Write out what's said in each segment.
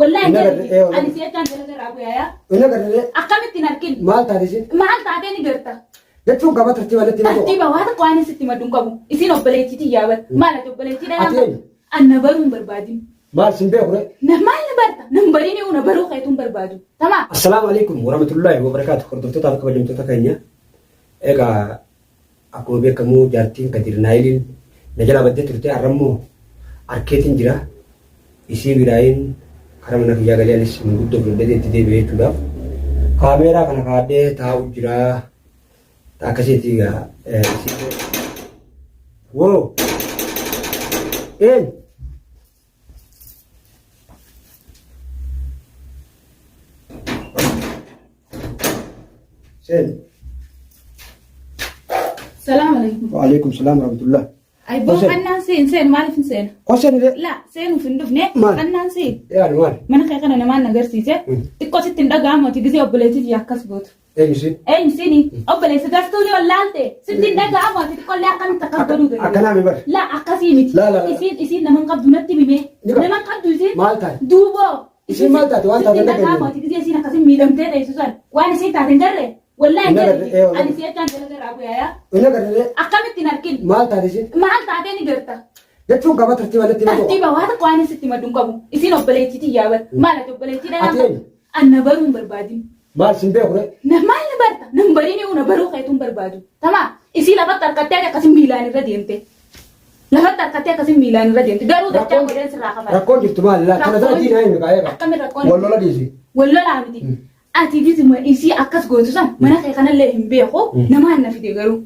Wallaahi Hin hin agarre, agarre. ee, wallaahi. Ani si jechaan dalaga irraa bu'aayaa. Hin agarre. Akkamitti hin argin? Maal taate isin? Maal taatee ni garta? Jechuun gaba tartiiba natti himatu. Tartiiba waa tokko waan sitti maddu hin qabu. Isin obboleettii tiyyaa bar. Maal ati obboleettii dhalaa? Ati eenyu? Anna baruu hin barbaadin. Maal sin beeku ree? Na maal na barta? Nan barini na baruu keetu hin barbaadu. Tamaa. Assalaamu alaikum warahmatullahi wabarakaatu. Hordoftootaa fi kabajamtoota keenya. Egaa akkuma beekamu jaartiin Kadir Naayiliin na jalaa baddee turte har'ammoo arkeetiin jira. Isii biraayin karaa mana kiyyaa galee anis manguddoo fudhadhee itti deebi'ee jechuudhaaf kaameeraa kana kaadhee taa'u jira. Akkasitti egaa isii Woo! Een! Seen. Salaam alaikum. Waalaikum salaam warahmatullah. Ay boo Hoseen. qannaan seen seen maaliif hin seena? Hoseen illee. La seenuuf hin dhufne Maal? qannaan seen. Yaani maal? Mana kee kana namaan na agarsiise. Xiqqoo sitti hin dhaga'amu ati gisee obboleettii tiyya akkas gootu. Eenyu siin? Eenyu siini? Obboleessa dastuu ni wallaalte. Sitti hin dhaga'amu ati xiqqollee akkamitti akkas godhuu dandeessa? Akkanaa mi bar? La akkasii miti. La, la, la. Isiin isiin nama hin qabdu natti himee. Ni qaba. Nama hin qabdu isiin. Maal taate? Duuboo. Isiin maal taate? Waan taate Sitti hin hin dhaga'amu dhageenye. ati gisee isiin akkasiin miidhamtee teessu san. Waan isiin taate hin garree. Wallaahi Hin hin agarre, ee, garre. wallaahi. Ani si jechaan dalaga irraa bu'aayaa. Hin agarre. Akkamitti hin argin? Maal taate isiin? Maal taatee ni garta? Jechuun gaba tartiiba natti himatu. Tartiiba waa tokko waan sitti maddu hin qabu. Isiin obboleettii tiyyaa bar. Maal ati obboleettii dhalaa? Ati eenyu? Anna baruu hin barbaadin. Maal sin beeku ree? Na maal na barta? Nan barini na baruu keetu hin barbaadu. Tamaa isii lafatti harkattee ati akkasin miilaan irra deemte. Lafatti harkattee akkasin miilaan irra deemte. Garuu dachaa godheen sirraa kafala. Rakkoon jirtu maal laa? Kana dura diinaa himi kaa'ee Akkami rakkoon? Wal lola dhiisi. Wal lolaa miti. Ati gizuma isii akkas gootu san mana kee kanallee hin beeku namaan na fide garuu.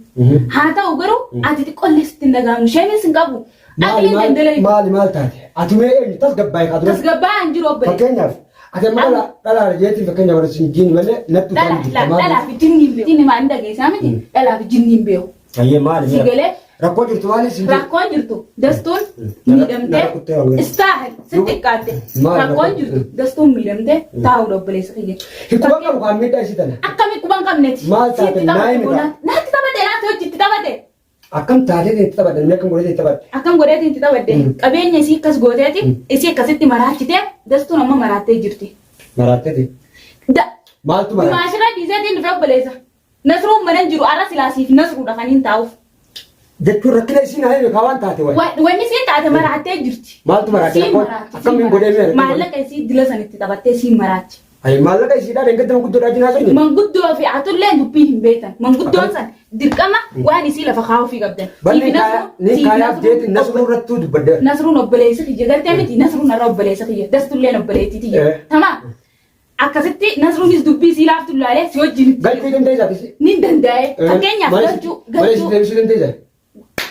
Haa ta'u garuu ati xiqqollee sitti hin dhaga'amu. Sheemis hin qabu. Maali Aqliin maal dandalee. maali maal taate? Ati mee eenyu tasgabbaa'e kaa dura? Tasgabbaa'aan jiru obboleessa. Fakkeenyaaf ati amma dhala dhala jeetiin fakkeenyaaf warra sin jiin malee natti Dhala dhufaa jirta la- maali? dhalaa fi jinni hin beeku. Jinni maal hin dhageessaa miti? Dhalaa fi jinni hin beeku. Ayyee maali? Si galee? Rakkoo jirtu maali sin jiin? Rakkoon jirtu dastuun Nara- miidhamtee nara kuttee waan istaahil si xiqqaatte. Maal Rakkoon rakkoon? jirtu dastuun miidhamtee taa'uudha obboleessa kiyya. Hikkuban qabu kan miidhaa isii tana. Akkamii quban qabneti? Maal taate? Sitti taphate Naa himi boonaa. Naatti taphate naatti hojii itti taphate. Akkam taatee itti taphadhe namni akkam godhatee itti taphadhe. Akkam godheetiin itti taphadde qabeenya isii akkas gooteeti isii akkasitti maraachitee dastuun amma maraattee jirti. Maraatteeti. Da Maaltu maraate? Maashina dhiiseetiin dhufe obboleessa. Nasruun mana hin jiru arra silaa siif nasruudha kan hin taa'uuf. Jechuun rakkina isiin haa himi kaa waan taate wayi. Wanni isiin taate maraattee jirti. Maaltu maraatte? Siin Rakkoon maraachi, akkamiin siin godhee maraachi. mee? Maallaqa isii dila san itti taphattee siin maraachi. Ayi maallaqa isiidhaa dheengadda manguddoodhaa jinaa sun. Manguddoo fi atullee dubbii hin beektan. Manguddoon san dirqama waan isii lafa kaa'uufii qabdan. Banni Siifi kaayaa Nasruu- ni siifi kaayaaf Nasruun jeetiin nasruu irrattuu dubbaddeera. Nasruun obboleessi kiyya gartee miti Nasruun har'a obboleessa kiyya dastulleen obboleettii tiyya. Tamaa akkasitti Nasruunis dubbii isii laaftu laalee si wajjin itti Galchuu dandeessaa tisi. ni danda'e. Fakkeenyaaf galchuu Mana isii galchuu deebisuu dandeessaa?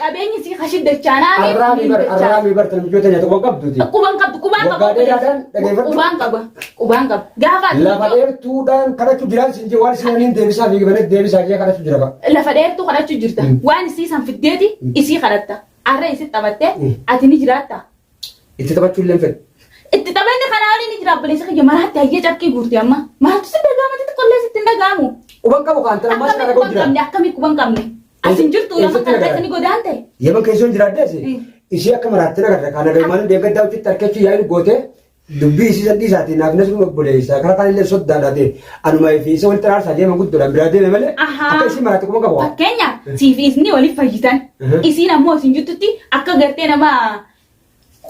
Qabeenyi sii kashiddachaa Arraamii bar arraamii bar tan michoota nyaata quban qabduuti. Quban qabdu qubaan qaba. Waggaa dheeraadhaan dhageeffadhu. Qubaan qaba. Qubaan qaba. Gaafa ati Lafa dheertuudhaan kadhachuu jiraan siin jee waan isin hin deebisaa fi mana deebisaa jee kadhachuu jira ba. Lafa dheertuu kadhachuu jirta. Waan isii san fiddeeti isii kadhatta. Arra isi taphattee ati ni jiraatta. Itti taphachuu illee hin fedhu. Itti taphanni kanaa olii ni jira obboleessa kiyya maraatti hayyee carqii guurti amma. Maaltu si dhaga'ama xixiqqollee sitti hin dhaga'amu. Quban qabu kaan tan ammaas Akkamii kana quban qabu jira. qabne akkamii quban qabne. As hin jirtu yaman Eessatti kana na keessa ni godaante. Yaman keessa hin jiraadde asi. Ishee akka maraatte na garra kana galmaan deeggaddaa hojiitti harkachuu yaa'in goote dubbii isii san dhiisaatii naaf nasruu obboleessa karaa kaan illee soddaadhaa ta'e anuma fi isa walitti araarsaa deema guddoodhaan biraa deeme malee Ahaa. akka isii maraatte quban qabu. Fakkeenyaaf siif isni waliif fayyitan. Isiin ammoo isin jirtutti akka gartee nama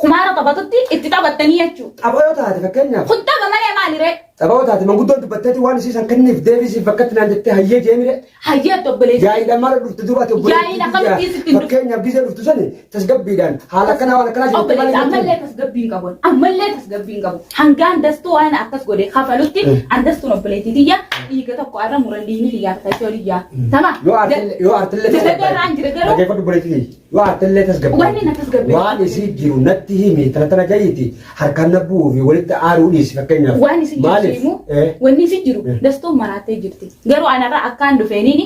kumaara taphatutti itti taphattanii jechuudha. Tapha yoo taate fakkeenyaaf Kun tapha malee maali ree? tapha yoo taate manguddoon dubbatteeti waan isii san kenniif deebisiif bakkatti naan jettee hayyee jeemire Hayyee ati obboleessa. yaa'iidhaan maal dhufte duuba ati Yaa'iin akkamitti sitti hin dhuftu? Fakkeenyaaf gisee dhuftu sani tasgabbiidhaan haala akkanaa waan akkanaa jettee maal Obboleessa ammallee tasgabbii hin qabu. Ammallee tasgabbii hin qabu. Hangaan dastuu waan akkas godhe kafalutti an dastuun obboleettii tiyya dhiiga tokko arra muran dhiigni kiyyaa ta'e oliyyaa. Tama. Yoo aartillee yoo aartillee Dalagaa irraan jira garuu. Dhaggeeffadhu obboleettii Yoo aartillee tasgabbaa'e. Wanni na tasgabbeessu. Waan isii jiru natti himi tana tana ja'iiti harkaan na bu'uu fi walitti aaruu dhiisi fakkeenyaaf. Waan isin jiru Maaliif? himu Eh. wanni isin jiru dastuun maraattee jirti. Garuu anarra akkaan dhufeeniini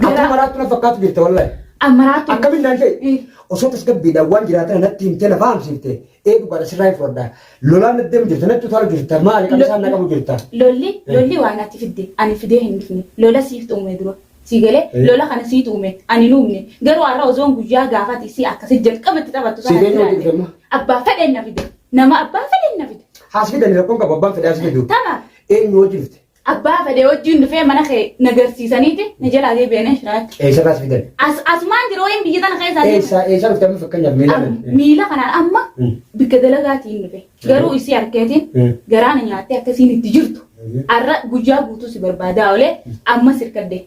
Akka maraattu na fakkaatu jirta wallahi. Amaraattu. Akkamiin naan jedhe osoo tasgabbiidhaan waan jiraatan natti himtee lafa hamsiifte ee dhugaadha sirraa hin fudhadha. Lolaan natti deemu jirta natti utaalu jirta maali qabisaan na qabu jirta. Lolli lolli waan ati fidde ani fidee hin dhufne lola siif uume dura. Sii galee lola kana siitu uume ani hin uumne garuu har'a osoon guyyaa gaafati si akkasi jalqaba itti taphattu Siif eenyu wajjin dhufemma? Abbaa fedheen na fide nama abbaa fedheen na fide. Haas fidani rakkoon qabu abbaan fedhe haas fidu. Tama Eenyu wajjin dhufte? Abbaa fedhe wajjin dhufee mana kee nagarsiisaniiti na jalaa deebi'anii shiraatti. Eessarraa si fidan? As asumaan jiru wayiin biyya tana keessaa deema. Eessa eessa dhufte amma fakkeenyaaf miila Am- Miila kanaan amma bikka dalagaatiin dhufe. Garuu isii harkeetiin garaa na nyaattee akkasiin itti jirtu. Har'a guyyaa guutuu si barbaadaa olee amma sirkadde.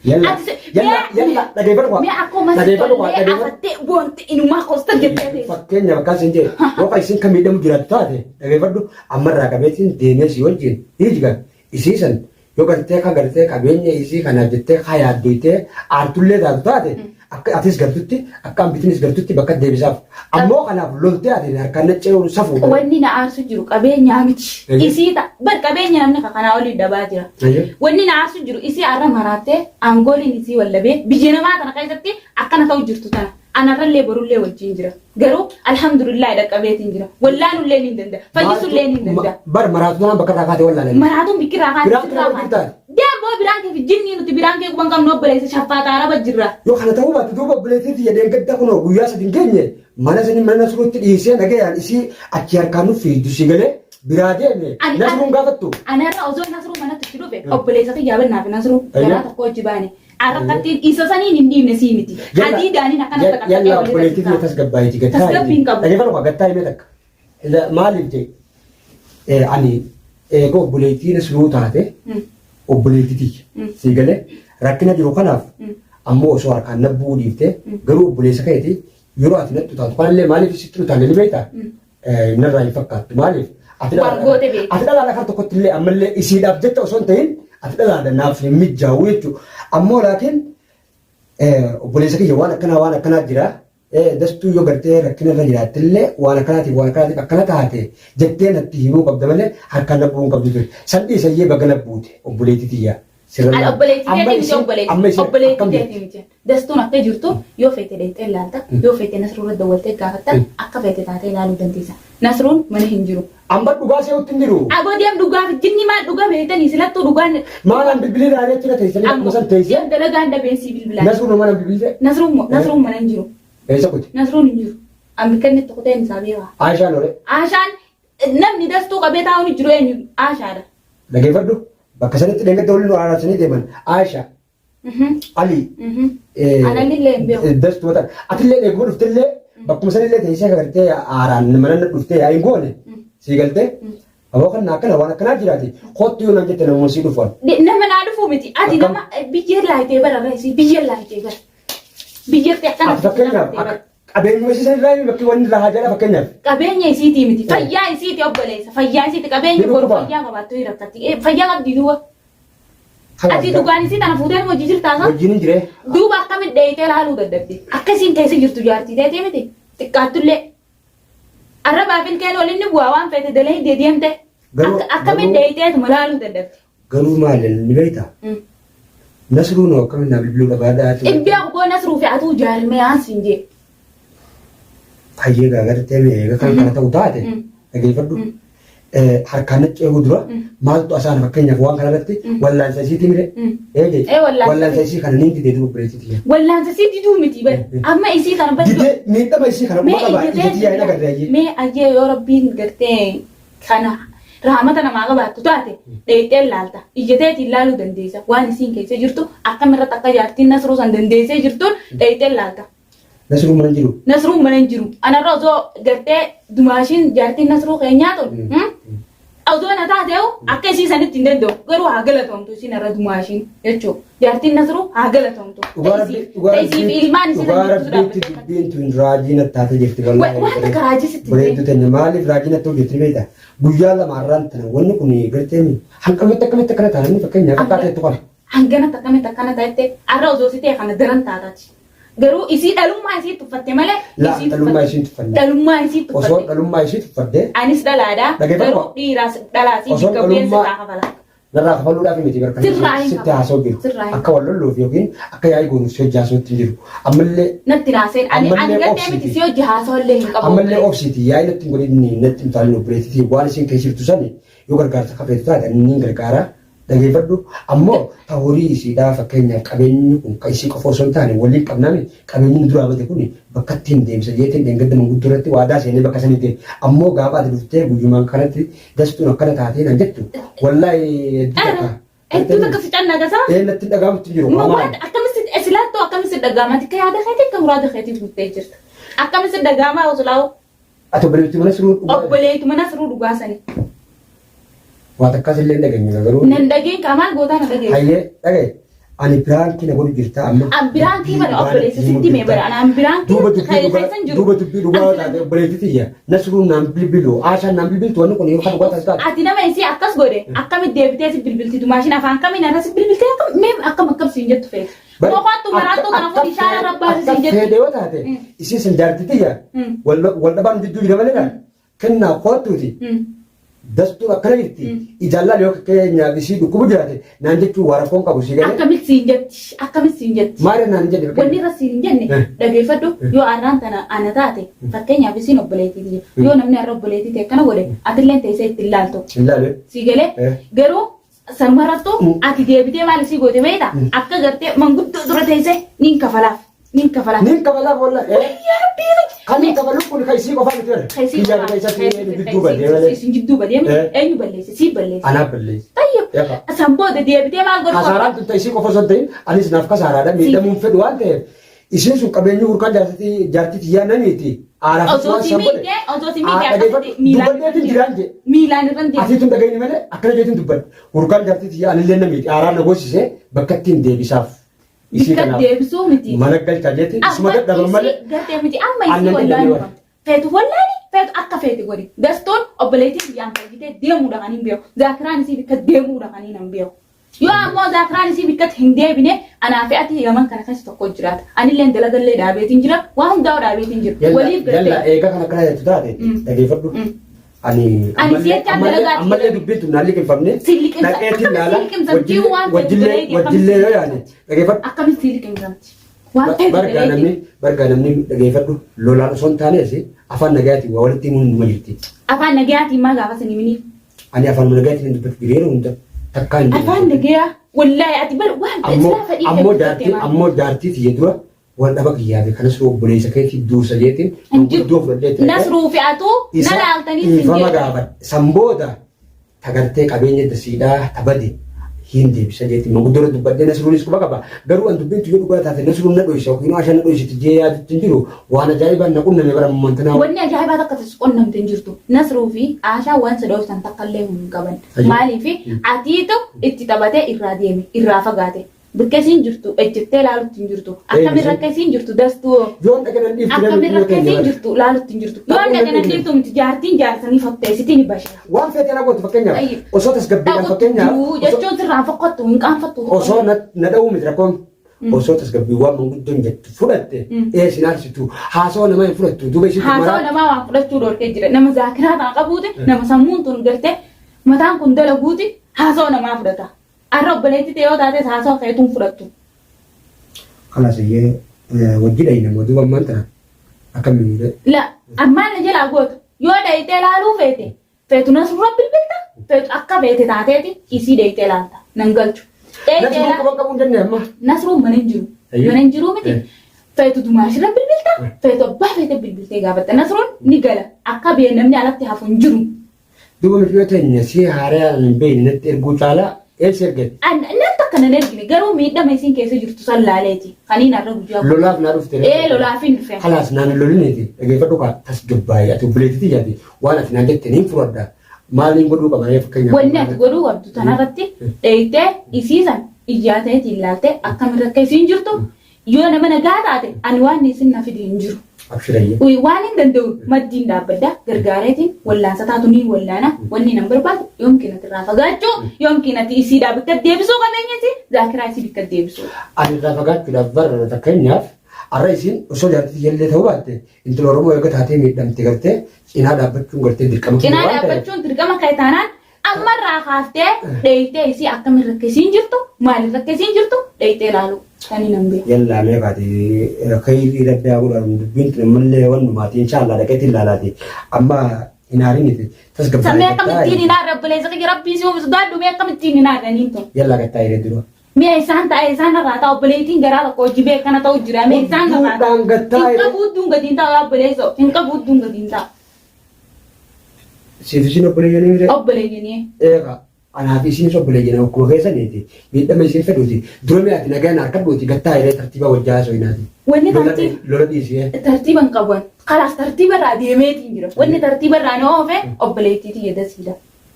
Yalla Ati se- yalla mee- yalla dhageeffadhu waa. Mee akkuma si Dhageeffadhu waa tollee dhageeffadhu. afattee boonte inumaa kosta jettee teesse. Fakkeenyaaf akkas hin jedhe yoo ka isin kan miidhamu jiraattu taate dhageeffadhu ammarraa qabeetiin deemee si wajjin hiijiga isii san yoo gartee ka gartee qabeenya isii kanaaf jettee ka yaaddoytee aartullee taatu taate akka atis gartutti akka ambitinis gartutti bakka deebisaaf ammoo kanaaf loltee ati harkaan nacceeruun safuudha. Wanni na aarsu jiru qabeenyaa miti. Eeyyee. Isii ta bar qabeenya namni kanaa olii dhabaa jira. Eeyyee. Wanni na aarsu jiru isii arra maraattee aangooliin isii wallabee biyya namaa tana keessatti akkana ta'u jirtu tana. Anarrallee borullee wajjin jira. Garuu alhamdulillah dhaqqabeetiin jira. Wallaanullee ni danda'a. Fayyisuullee ni danda'a. Bar maraatu tanaan bakka irraa kaate wallaalanii. Maraatuun bikkiraa kaate Biraan sirraa kee kaate. Deemboo biraan kee fi jinnii nuti biraan kee quban qabnu obboleessa shaffaataa araba jirra. Yoo kana ta'uu baate duuba obboleettii tiyya dheengadda kunoo guyyaa sadi hin geenye mana sanii mana Nasruutti dhiisee nagayaan isii achi harkaan nuuf fiigdu si galee biraa deeme Ani- Nasruun gaafattu. Anarra osoo Nasruu manatti itti dhufe obboleessa kiyyaa bannaa fi Nasruu garaa tokko hojii baane. Arrakkattiin isa saniin hin dhiibne sii miti. Hadiidaaniin akkana Yalla taqaqqaqee obboleettii tiyya tasgabbaa'eeti gattaa. Tasgabbii hin qabu. Dhaggeeffadhu kaa gattaa himee takka. Maaliif jee ani eega obboleettii Nasruu taate obboleettii tiyya sii galee rakkina jiru kanaaf ammoo osoo harkaan nabbuu dhiifte garuu obboleessa keeti yeroo ati nattu taatu kanallee maaliif sitti utaalle ni beektaa? Narraa hin fakkaattu maaliif? Ati Waan goote beekta. Ati dhalaadha kan tokkotti illee ammallee isiidhaaf jecha osoo hin ta'in ati dhalaadha naaf hin mijaa'u jechuudha. Ammoo laakiin obboleessa kiyya waan akkanaa waan akkanaa jira. Dastuu yoo gartee rakkina irra jiraatte illee waan akkanaatiif waan akkanaatiif akkana taate jettee natti himuu qabda malee harkaan na bu'uu hin qabdu ture. San dhiisayyee baga na buute obboleettii tiyya. Ani obboleettii teetii miti obboleettii. Obboleettii teetii miti. Dastuun akka jirtu yoo feete deemtee ilaalta yoo feete Nasruu irra dawwaltee gaafatta akka feete taatee ilaaluu dandeessa. Nasruun mana hin jiru. Amma dhugaa se'utti hin jiru. Aboo deem dhugaa fi jinni maal dhugaa beektanii silattuu dhugaan. Maalaan bilbilii ilaalee jira teessanii akkuma san teessee. Deem dalagaan dhabeen sii bilbilaa. Nasruun mana bilbilee. Nasruun Nasruun mana hin jiru. Eessa kuti? Nasruun hin jiru. Ammi kan itti kuteen isaa beekaa. Aishaan hore. Aashaan namni dastuu qabee taa'uun hin jiru eenyu Aashaadha. Dhageeffadhu. Bakka sanitti dheengadda waliin nu araarsanii deeman. Aisha, Ali, Analillee hin beeku. Dastuu ta'an. Atillee eeguu dhuftillee bakkuma sanillee teessee agartee aaraan mana dhuftee yaa hin goone. Sii galtee. Aboo kan akkana waan akkanaa jiraate kottu yoo naan jette namuma sii dhufu. Nama naa dhufuu miti. Ati Akkam? nama biyyeen laayitee bara reesii biyyeen laayitee bara. Biyyatti akkana Ati fakkeenyaaf akka qabeenyuma isii sanirraa bakki wanni irraa haajaa fakkeenyaaf. Qabeenya isiitii miti. Fayyaa isiiti obboleessa. Fayyaa isiiti. Qabeenya Ni boru dhukkuba. fayyaa qabaattu hin rakkatti. Fayyaa qabdi duuba. Ati dhugaan isii tana fuutee hojii jirtaa saa? Wajjin hin jiree. Duuba akkamitti dheeyitee laaluu dadhabde? Akka isiin keessa jirtu jaartii teetii miti. Xiqqaattullee. Arrabaa fi ilkeen waliin ni bu'aa waan feete dalee deemte. Akkamitti dheeyiteetuma laaluu dadhabde? Garuu maal ni beektaa? Nasruu noo akkamiin naa bilbiluu dhabaadhaa ati. Ibbee abboo Nasruu fi atuu jaarmee aan siin jee. Hayyee gaa gartee mee egaa kan kana ta'u taate dhageeffadhu. Harkaan nacceehuu dura maaltu asaan fakkeenyaaf waan kana irratti wallaansa isiitii mire. Eege Ee, wallaansa wallaansa isii kana niin didee duuba obboleettii. Wallaansa isii diduu miti bar. Amma isii kana bar. Didee miidhama isii kana Mee quba qaba ijjatee ijjatee yaa hin agarre hayyee. Mee ayyee yoo rabbiin gartee kana rahmata namaa qabaattu taate dheeyxee laalta. Ijjateetiin laaluu dandeessa. Waan isiin keessa jirtu akkamirratti akka jaartiin Nasruu san dandeessee jirtuun dheeyxee laalta. Nasruu mana jiru. Nasruun mana hin jiru. Anarra osoo gartee dumaashiin jaartiin Nasruu keenyaa tun osoo na taateewu akka isii sanitti hin danda'u. Garuu haa galatoomtu isiin irra dumaashiin jechuudha. Jaartiin Nasruu haa galatoomtu. Dhugaa rabbi dhugaa Ta'isii fi ilmaan isii dhugaa san jirtu rabbiitti dhaabbattee. dubbiin tun raajii natti taatee jirti wallaahi. Wanta akka raajii sitti Bareedduu teenya maaliif raajii natti ta'u jirti beektaa? Guyyaa lama har'aan tana wanni kun gartee hanqamitti akkamitti akkana taa'anii fakkeenyaaf akka ta'etu kana. Hanganatti akkamitti akkana ta'etti har'a osoo si ta'e kana daran taataati. Garuu isii dhalummaa isii tuffatte malee. Laa isii dhalummaa tuffatte. isii tuffanne. Dhalummaa isii Osoo tuffatte. dhalummaa isii tuffadde Anis dhalaadha. Dhaggeeffadhu. Garuu dhiiraas dhalaasii Osoo bikka bu'eensa dhalummaa- irraa kafala. narraa kafaluudhaaf miti barkan Sirraa hin sitti kafalu. haasa'u jiru. Sirraa hin Akka wal lolluuf yookiin akka yaa'ii goonuuf si hojii haasa'utti hin jiru. Ammallee Natti naaseen ani ani Ammallee gartee miti obsiiti. si hojii haasa'u illee hin qabu. ammallee obsiiti yaa'ii natti hin godhin natti hin taanin obboleettiitii waan isin keessa jirtu sani yoo gargaarsa kafeetu taate ani niin gargaara. Dhageeffadhu. Ammoo ta horii isiidhaa fakkeenyaaf qabeenyi kun ka isii qofa osoo hin taane waliin qabnaami qabeenyi nu duraa bade kun bakka ittiin deebisa jeetiin dheengadda manguddoo irratti waadaa seenee bakka sanii deeme. Ammoo gaafa ati dhuftee guyyumaan kanatti dastuun akkana taatee naan jettu wallaahi hedduu takka. Hedduu takka si cannaqasa. Ee natti dhaga'amutti jiru. Waan akkamitti silaattoo akkamitti dhaga'ama ati akka yaada keetii akka muraada keetii guuttee jirta. Akkamitti dhaga'ama osoo Ati obboleettii mana siruu dhugaa. Obboleetuma Nasruu dhugaa sani. Waa takkaas illee hin dhageenye garuu. Nan dhageen kaa maal gootaa na dhageessa. Hayyee dhagaye. Ani piraankii na godhu jirta amma. An piraankii bara obboleessa sitti hime bara anaan piraankii Duuba dubbii dhugaa keessa hin jiru. duuba dubbii dhugaa taate obboleettii tiyya Nasruun naan bilbilu Aashaan naan bilbiltu wanni kun yoo kan dhugaa taate taate. Ati nama isii akkas godhe akkamitti deebitee si bilbilti maashin afaan kamiin irra si bilbiltee akkam mee akkam akkam siin jettu feete. Kookaattu maraattuu kana fuudhi shaara rabbaasi siin Akka jettu. fedhe yoo taate isiin san jaartii tiyya wal dhabaan jidduu jira malee laal kennaa koottuuti dastuun akkana jirti ijaan laal yoo keenyaaf isii dhukkubu jiraate naan jechuun waa rakkoon qabu sii galee Akkamitti siin jetti akkamitti siin jetti. maali naan jedhe Wanni irra siin hin jenne dhageeffadhu yoo arraan tana ana taate fakkeenyaaf isiin obboleettii tiyya yoo namni arra obboleettii ta'e akkana godhe atilleen teessee ittiin laaltu. Hin laalu. Sii galee garuu Sanumarrattuu ati deebitee maal isii goote beektaa? Akka gartee manguddoo dura teessee nin kafalaaf. Nin kafalaaf. Nin kafalaaf walla. Yaa Rabbii Kan nin kafalu kun kan isii qofaa miti bara. Kan isii Kiyyaa qofaa. kan isatti eenyu gidduu badee malee. Isin jidduu badee miti. Eenyu balleesse? Sii balleesse. Anaa balleesse. Tayyib. Yaqa. San booda deebitee maal godhu? Kasaaraan tun ta isii qofa osoo hin ta'in anis naaf kasaaraadha miidhamuun fedhu waan ta'eef Isiin sun qabeenyi hurkaa jaartii jaartii tiyyaa namiiti. Aaraaf Osoo waan si san godhe. miite, osoo si miite Aa, akkasitti miilaan Dubbadheetiin jiraan jee. Miilaan irra hin deemu. Asiitu hin dhageenye malee akkana jeetiin dubbadhe. Hurkaan jaartii tiyyaa anillee namiiti. Aaraan na goosise bakka ittiin deebisaaf. Isii Bikka kanaaf deebisuu miti. mana galchaa jeetiin isuma Amma dadhaban malee. isii gartee miti amma isii Aannan wallaanuu dadhabee qabdi. Feetu wallaani feetu akka feete godhi. Dastoon obboleettiin biyyaan fayyitee deemuudha kan hin beeku. Zaakiraan isii bikka deemuudha kan hin beeku. Yoo ammoo zaakiraan isii bikkatti hin deebine anaa fi ati Yaman kana keessa tokko jiraata. Anilleen dalagallee dhaabeetiin jira. Waa hundaa'u dhaabeetiin jira. Yalla Waliif yalla gartee. eega kan akkana jettu taate dhageeffadhu. Ani Ani si'achaan dalagaatti ammallee jedhame. dubbiin tun naan liqimfamne. Si liqimsa- Dhaqeetiin akkamitti laala si liqimsamti? Waan ta'eef wajjillee bareedee wajjillee yoo akkamitti yaade dhageeffadhu. Akkamitti si liqimsamti? Waan ta'eef Bargaa bareedee. namni bargaa namni dhageeffadhu lolaan osoo hin taanes afaan nagayaatiin waa walitti himuun numa jirti. Afaan nagayaatiin maa gaafa sanii miniif? Ani afaan nagayaatiin hin dubbatu jireera hunda takkaa hin Afaan dubbatu. nagayaa wallaahi ati bar waan ta'e Ammoo silaa fedhii ammoo kee jaartii guuttattee maal? ammoo jaartii tiyya dura wal dhaba kiyyaa fi kanas obboleessa keetii dursa jeetiin Hin jiru. guddoo fudhadhee itti dhaqee Nasruu fi atuu na isa laaltanii sin dhiifama jedhu. gaafadhe. San booda tagartee qabeenya dasiidhaa tabade hin deebisa jeetiin manguddoo irra dubbadhee Nasruunis quba qaba. Garuu an dubbiin tiyya dhugaa taate Nasruun na dhoysa yookiin Ashaan na dhoysiti jee yaadutti hin jiru. Waan ajaa'ibaan na qunname bara mammantanaa. Wanni ajaa'ibaa takka tas qunnamte hin jirtu. Nasruu fi Aashaan waan si dhooftan takka illee hin qaban. Ayyee. Maaliif atiitu itti taphatee irraa deeme, irraa fagaate. Bakka isiin jirtu ejjettee laalutti hin jirtu. Akkamirra akka isiin jirtu dastuu Yoon dhaqe nan dhiiftu namni akkamirra biyya akka keenya isiin bara. jirtu laalutti hin jirtu. Yoon Dhaquu dhaqe nan nan dhiiftu miti jaartiin jaarsanii fotteessitii ni bashara. Waan feete na gootu fakkeenyaaf Ayyee. osoo tasgabbiidhaan Dhaqutti fakkeenyaaf jiru osoo- jechuun sirraan fokkottu hin qaanfattu. osoo na na dha'uu miti rakkoon osoo tasgabbii waan manguddoon jettu fudhatte ee sin aarsitu haasawa namaa hin fudhattu duuba isiin Haasawa maraa namaa waan fudhachuu dhorkee jira. Nama zaakiraa kana qabuuti, nama sammuun tun gartee mataan kun dalaguuti haasawa namaa fudhata. Arra obboleettii ta'e yoo taates haasawa keetuun fudhattu. Kalaas iyyee wajji dhayina moo duuba ammaan tana akkam miidhe. La ammaan na jalaa goota yoo dhayitee laaluu feete feetu nasrura bilbilta feetu akka feete taateeti isii dhayitee laalta nan galchu. Dhayitee Nasruu laa qaban qabuun jenne amma. Nasruun mana hin jiru. Ayyee. Mana hin jiru miti. Eh. Feetu dumaashirra bilbilta feetu abbaa feete bilbiltee gaafatta Nasruun ni gala akka biyya namni alatti hafu hin jiru. Duuba miciyoo teenya si haarayaan hin beekne natti erguu caalaa eessa ergate? An nan takka nan ergine garuu miidhama isiin keessa jirtu san laaleeti. Kaniin har'a guyyaa kun. Lolaaf naa dhufte. Ee lolaafin dhufe. Kalaas naan hin lolineeti dhageeffadhu kaa tasgabbaa'ee ati obboleettii tiyyaati waan ati naan jette niin fudhadha. Maaliin godhuu qaba ree fakkeenyaaf. Wanni ati godhuu qabdu tanarratti dheeytee isiisan ijaa ta'eetiin laaltee akkamirra akka isiin jirtu Yoo nama nagaa taate ani waan isin na fide hin jiru. Abshirayye. Uyi waan hin danda'u maddiin dhaabbadha gargaareetiin wallaansa taatu ni wallaana wanni nan barbaadu yoomkiin ati irraa fagaachuu yoomkiin ati isiidhaa bikka deebisuu qabeenya isii zaakiraa isii bikka deebisuu. Ani irraa fagaachuudhaaf bar fakkeenyaaf har'a isiin osoo jaartii tiyyallee ta'uu baatte intala Oromoo eega taatee miidhamte gartee cinaa dhaabbachuun gartee dirqama kiyya Cinaa waan ta'eef dhaabbachuun dirqama kee taanaan Ammarraa kaaftee dheeytee isii akkamirra akka isiin jirtu maalirra akka isiin jirtu dheeytee laaluu sanii nan beeku. Yallaa mee kaati khayrii rabbi haa godhu dubbiin tun ammallee wannumaati inshaallah dhaqeetiin laalaati amma Hin aariniti. Tasgabbaa'ee Sammee akkamittiin gattaa'i. hin aarre obboleessa kiyya rabbii si uume sodaadhu mee akkamittiin hin aarre niin tun. Yallaa gattaa'i ree dura. Mee isaan taa'e isaan irraa ta'a obboleettiin garaa tokko hojii bee akkana ta'u jira mee isaan irraa ta'a. Hudduudhaan gattaa'i Hin ree. qabu hudduun gadi hin ta'u yaa obboleessoo hin qabu hudduun gadi hin ta'u. Siif isin obboleeyyanii ree. Obboleeyyanii. Eegaa. Anaa fi isinis obboleeyyan akkuma keessaniiti. Miidhama isin fedhuuti. Dura mee ati nagaan harkadhuuti gattaa hiree tartiibaa wajjaa haasofinaati. Wanni Lola tartiib lola dhiisee. tartiiba hin qabu. Kalaas tartiiba irraa deemeetiin jira. Wanni tartiiba irraa na oofe obboleettii tiyya dasiidha.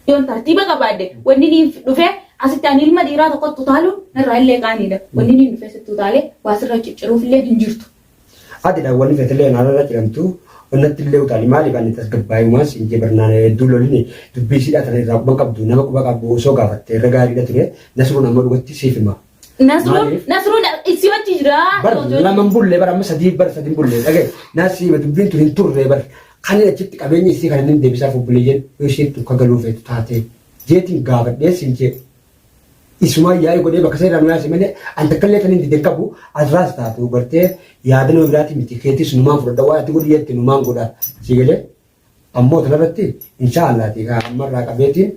Yoon tartiiba qabaadhe wanni niin dhufe asitti ani ilma dhiiraa tokkotti utaalu narraa illee qaaniidha. Wanni niin dhufe sitti utaalee waa sirra cicciruuf illee hin jirtu. Ati dha wanni feetellee naannoo ciramtu onnatti illee utaali maaliif ani tasgabbaa'umaan siin jee barnaan hedduu lolini dubbii siidhaa tana irraa quba qabdu nama quba qabu osoo gaafatte irra gaariidha ture Nasruun amma dhugatti siif hima. Nasruun Maaliif? Nasruun si wajji jira. Bar lama bullee bar amma sadii bar sadii bullee dhagaye naasii dubbiin tun hin turre bar kan achitti qabeenya isii kana inni deebisaaf obboleeyyan yoo isheen tun kagaluu feetu taate jeetiin gaafadhee siin jee isumaa yaa'ii godhee bakka seeraan nu yaase malee an takkallee kan hin dide qabu asraas taatu gartee yaada nama biraati miti keetis numaan fudhadha waan ati godhi jette numaan godha si galee ammoo tanarratti inshaallaati ammarraa qabeetiin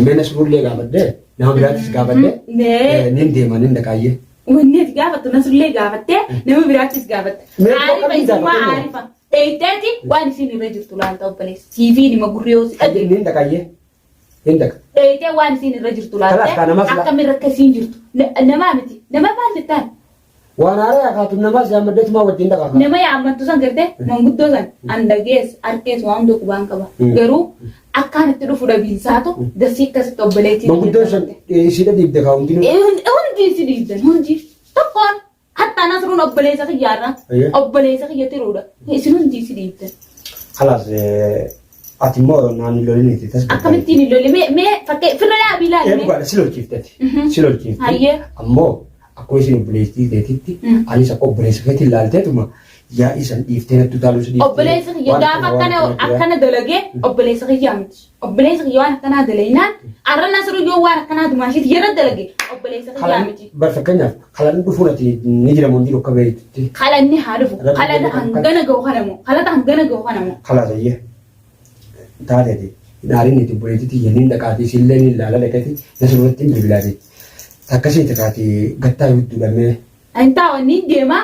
mee Nasruullee gaafadhee nama biraatis gaafadhee Mee nin deema nin dhaqaayyee. wanni ati gaafattu Nasrullee gaafattee nama biraattis gaafatte. Mee Aarifa akkamiin isin waa gaafatte aarifa. Dheeyteeti waan isin irra jirtu laalta obboleessa. Siifiin hima gurri yoo si dhage. Nin dhaqaayyee nin dhaqa. Dheeytee waan isin irra jirtu Kalaas laalte kaa namaas la- akkamirra akka isiin jirtu. Namaa miti. Nama maal jettaan? Waan haaraa akaatu namaas yaammaddeetumaa wajjin dhaqaa. Nama yaammattu san gartee manguddoo san an dhagees harkees waan hunda qubaan qaba. Mm. Garuu akkaan itti dhufu dhabiinsaatu dasii akkasitti obboleettii. Manguddoon san isiidha dhiibde kaa hundinuu. Hundi si dhiibdan hundi tokkoon hatta Nasruun obboleessa kiyyaarra Ayyee. obboleessa kiyya tiruudha isin hundi si dhiibdan. Kalaas ati immoo naannoo loliniiti tasgabbaa'e. Akkamittiin hin lolle mee mee fakkee firra dhaabii ilaali mee. Dhugaadha si lolchiiftati. Si lolchiifte. Hayyee. Ammoo akkuma isin obboleettii teetitti anis akka obboleessa keetti ilaalteetuma yaa'ii san dhiiftee natti utaaluu si dhiiftee. Obboleessa kiyya waan gaafa akkana waan akkana akkana jira. akkana dalagee obboleessa kiyyaa miti. Obboleessa kiyya waan akkanaa dalaginaan arra Nasru yoo waan akkanaa dumaashiiti yeroo dalage obboleessa kiyyaa Kalaan miti. bar fakkeenyaaf kalaan dhufuun ati ni jira moo hin jiru akka beektutti. Kalanni haa dhufu. Rabbi Kalata jedhe kan- hangana ga'u kanamoo. Kalata hangana ga'u kanamoo. Kalaas ayyee taateeti hin aariniti obboleettii tiyya nin dhaqaati isillee nin laala dhaqeeti Nasrurratti hin bilbilaati. Akkasiiti kaati gattaa hidduudhamee Hin taa'u inni hin deema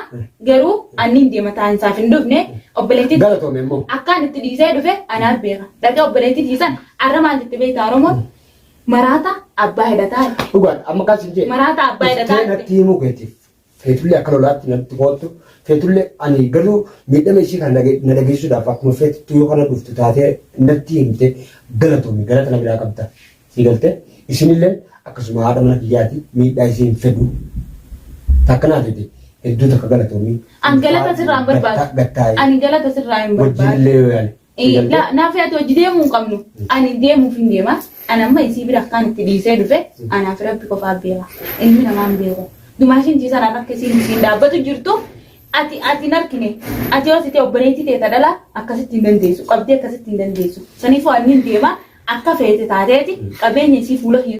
garuu anni hin deema taa'insaaf hin dhufne obboleettii galatoome immoo. akkaan itti dhiisee dhufe anaaf beeka. Dhaqee obboleettii dhiisan arra maal jette beektaa Oromoon maraata abbaa hidhataa. Dhugaan amma kan sin jee. Maraata abbaa hidhataa. Dhuftee natti himuu keetiif feetullee akka lolaatti natti koottu feetullee ani garuu miidhama ishii kana na dhageessuudhaaf akkuma feetuttu yoo kana dhuftu taatee natti himte galatoomi galata na biraa qabda. Si galte isinillee akkasuma haadha mana kiyyaati miidhaa isiin fedhu. Takka naatiti hedduu takka galatoomi. An galata sirraa hin barbaadu. Gattaa'e Ani galata sirraa hin wajjin barbaadu. illee yoo yaale. Si galte? Naaf ati hojii deemuu hin qabnu. Ani deemuuf hin deema. Ani amma isii bira akkaan itti dhiisee dhufe anaaf rabbi qofaa beeka. Ilmi namaa hin beeku. Dumaashiin ciisan akka isiin isiin dhaabbatu jirtu ati ati hin argine. Ati yoo sitee obboleettii teeta dhala akkasitti hin dandeessu. Qabdee akkasitti hin dandeessu. Saniifuu ani hin deema akka feete taateeti qabeenya isii fuula kiyya.